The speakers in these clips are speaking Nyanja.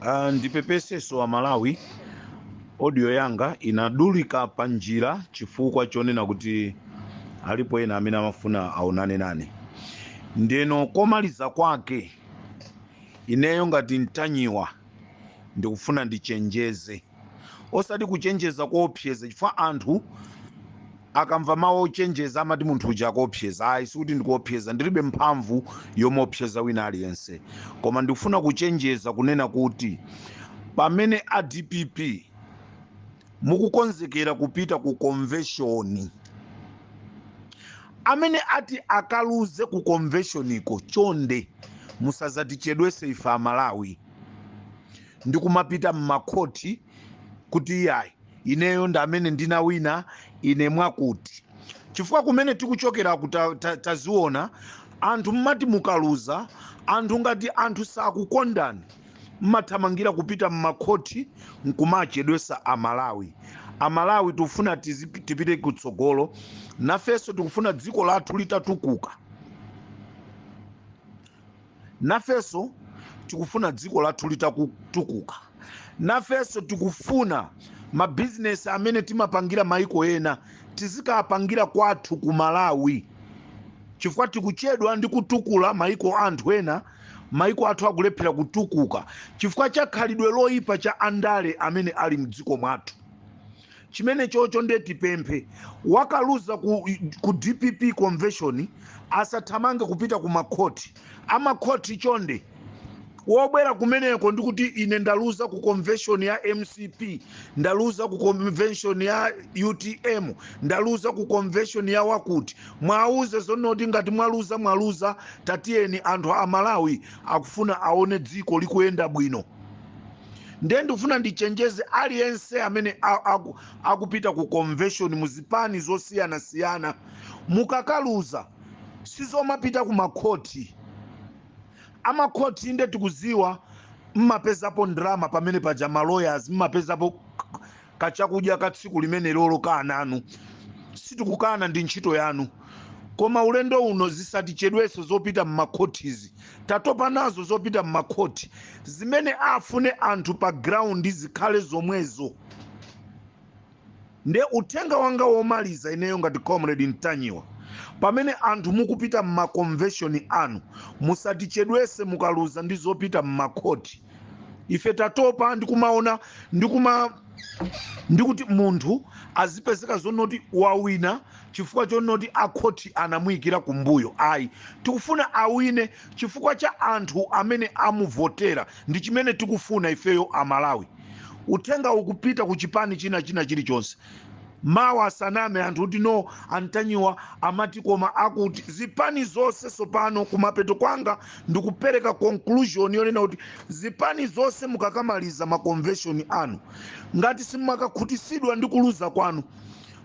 Ndipepeseso a Malawi, audio yanga inadulika pa njira chifukwa chonena kuti alipo ena amene amafuna aonane nane. Ndeno komaliza kwake, ineyo ngati Ntanyiwa ndikufuna ndichenjeze, osati kuchenjeza koopseza, chifukwa anthu akamva mawu ochenjeza amati munthu uja akuopseza. Ayi, sikuti ndikuopseza, ndilibe mphamvu yomaopseza wina aliyense, koma ndikufuna kuchenjeza kunena kuti pamene a DPP mukukonzekera kupita ku convention, amene ati akaluze ku conventioniko, chonde musazatichedwese ife Amalawi ndikumapita mmakhoti kuti iyayi, ineyo ndi amene ndinawina, ine mwakuti. Chifukwa kumene tikuchokera taziona anthu mmati mukaluza, anthu ngati anthu sakukondani, mmathamangira kupita mmakhoti nkumachedwesa Amalawi. Amalawi tikufuna tipite kutsogolo, nafenso tikufuna dziko lathu litatukuka, nafenso tikufuna dziko lathu litatukuka, nafenso tikufuna mabizinesi amene timapangira maiko ena tizikapangira kwathu ku Malawi, chifukwa tikuchedwa ndi kutukula maiko anthu ena. Maiko athu akulephera kutukuka chifukwa cha khalidwe loyipa cha andale amene ali mdziko mwathu. Chimene chocho ndiye tipemphe, wakaluza ku DPP convention asathamange kupita ku makhoti. Amakhoti chonde, wobwera kumeneko ndikuti ine ndaluza ku convention ya MCP, ndaluza ku convention ya UTM, ndaluza ku convention ya wakuti, mwauze zonoti ngati mwaluza, mwaluza. Tatiyeni, anthu a Malawi akufuna aone dziko likuyenda bwino. Ndiye ndikufuna ndichenjeze aliyense amene akupita ku convention muzipani zosiyanasiyana, mukakaluza sizomapita ku makhoti. Amakhoti inde tikuziwa mmapezapo ndrama pamene paja, ma lawyers mmapezapo kachakudya ka tsiku limene lolo ka ananu, sitikukana, ndi ntchito yanu. Koma ulendo uno zisatichedwese zopita mmakhotizi, tatopa nazo zopita mmakhoti. Zimene afune anthu pa ground zikhale zomwezo. Nde uthenga wanga womaliza ineyo ngati Comrade Ntanyiwa, pamene anthu mukupita mmaconvention anu, musatichedwese mukaluza ndi zopita mmakhoti. Ife tatopa ndikumaona ndikuti munthu azipezeka zonoti wawina chifukwa chonoti akhoti anamuyikira kumbuyo. Ayi, tikufuna awine chifukwa cha anthu amene amuvotera, ndi chimene tikufuna ifeyo Amalawi. Uthenga ukupita ku chipani china china chilichonse. Mawa asaname anthu kuti no, Antanyiwa amati, koma akuti zipani zonse. Sopano kumapeto kwanga ndikupereka conclusion yonena kuti zipani zonse, mukakamaliza ma convention anu, ngati simmakakhutisidwa ndi kuluza kwanu,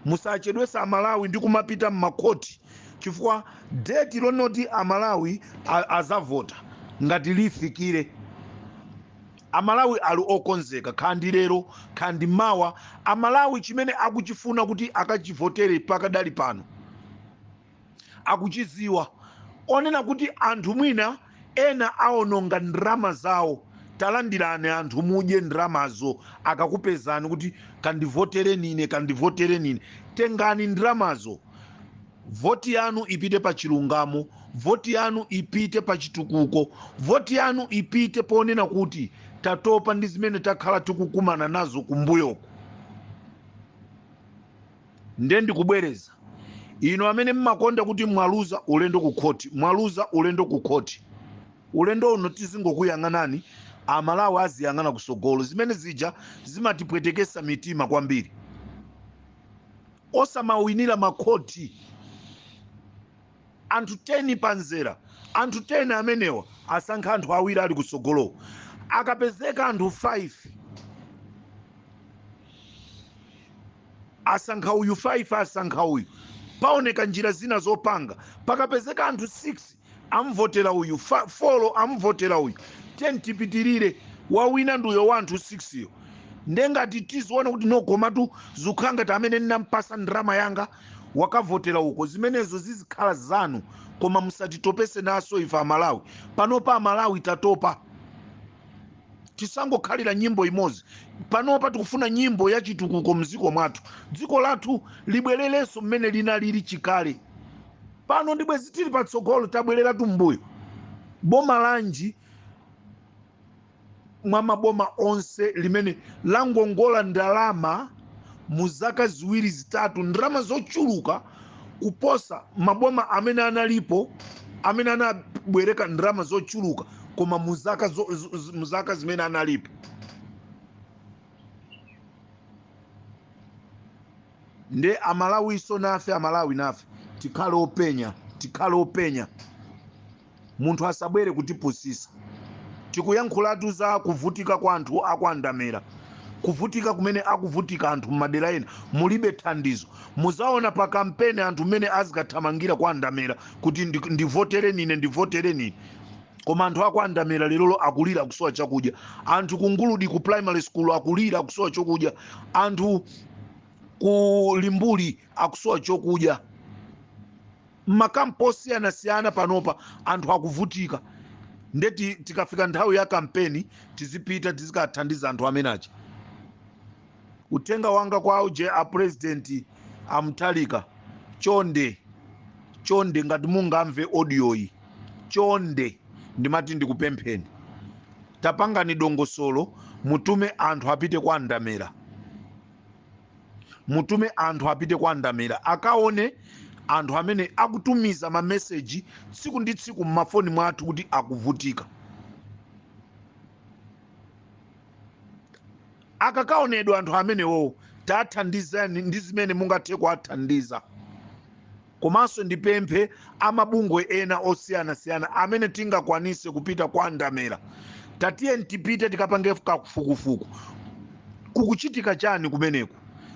musachedwesa Amalawi ndi kumapita mmakhoti, chifukwa date lonoti Amalawi azavota ngati lifikire, Amalawi ali okonzeka. Khandi lero, khandi mawa, Amalawi chimene akuchifuna kuti akachivotere pakadali pano akuchiziwa. Onena kuti anthu mwina ena aononga ndrama zawo, talandirani anthu mudye ndramazo. Akakupezani kuti kandivotereni ine, kandivotereni ine, tengani ndramazo. Voti yanu ipite pa chilungamo, voti yanu ipite pa chitukuko, voti yanu ipite ponena kuti tatopa ndi zimene takhala tikukumana nazo kumbuyoko. Nde ndikubwereza, ino amene mmakonda kuti mwaluza ulendo ku khoti, mwaluza ulendo ku khoti, ulendo uno tizingokuyang'anani. Amalawi aziyang'ana kusogolo. Zimene zija zimatipwetekesa mitima kwambiri. Osamawinira makhoti. Anthu 10 panzera, anthu 10 amenewa asankha anthu awiri ali kusogolo. Akapezeka anthu 5, asankha uyu, 5 asankha uyu, paoneka njira zina zopanga. Pakapezeka anthu 6, amvotera uyu, 4 amvotera uyu, 10 tipitirire, wawina nduyo wa anthu 6 yo. Ndengati tiziona kuti no, komatu zikukhala ngati amene ndinampasa ndrama yanga wakavotera uko, zimenezo zizikhala zanu, koma musatitopese naso ife Amalawi. Panopa Amalawi tatopa. Tisangokhalira nyimbo imodzi. Panopa tikufuna nyimbo ya chitukuko mdziko mwathu, dziko lathu libwererenso mmene linalili chikale. Pano ndibwezi tili patsogolo, tabwereratu mbuyo. Boma lanji mwa maboma onse limene langongola ndalama mu zaka ziwiri zitatu, ndalama zochuluka kuposa maboma amene analipo amene anabwereka ndalama zochuluka koma mu zaka zimene analipo? Nde Amalawiso nafe, Amalawi nafe tikhale openya, tikhale openya. Munthu asabwere kutipusisa. Tikuyankhulatu za kuvutika kwa anthu akwandamera, kuvutika kumene akuvutika anthu mmadera ena, mulibe thandizo. Muzaona pa kampeni anthu mmene azikathamangira kwa Andamera kuti ndivotereni ine, ndivotereni ine, koma anthu aku Andamera lerolo akulira kusowa chakudya. Anthu ku Nguludi ku primary school akulira kusowa chokudya. Anthu ku Limbuli akusowa chokudya. Mmakampu osiyanasiyana panopa anthu akuvutika. Ndeti tikafika nthawi ya kampeni tizipita tizikathandiza anthu amene aja. Uthenga wanga kwa uje a President a Mutharika, chonde chonde, ngati mungamve audio iyi, chonde ndimati ndikupempheni, tapangani dongosolo, mutume anthu apite kwa Andamera, mutume anthu apite kwa Andamera akaone anthu amene akutumiza mameseji tsiku ndi tsiku mmafoni mwathu kuti akuvutika. Akakaonedwa anthu amenewo, tathandizani ndi zimene mungathe kuwathandiza. Komanso ndipemphe amabungwe ena osiyanasiyana amene tingakwanise kupita kwa Andamera, tatiye tipite tikapange kafukufuku, kukuchitika chani kumeneku?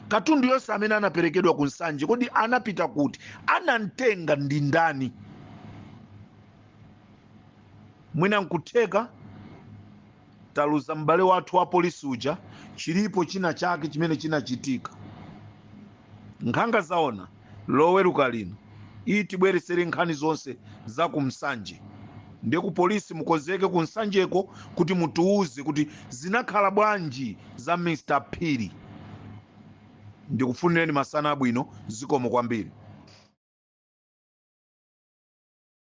Katundu yonse amene anaperekedwa ku Nsanje kodi anapita kuti? Anamtenga ndi ndani? Mwina nkutheka taluza m'bale wathu wa polisi uja, chilipo china chake chimene chinachitika. Nkhanga Zaona Loweruka lino iyi tibweresere nkhani zonse za ku Nsanje. Ndiye ku polisi mukonzeke ku Nsanjeko kuti mutiuze kuti zinakhala bwanji za Mr Phiri. Ndikufunireni masana abwino, zikomo kwambiri.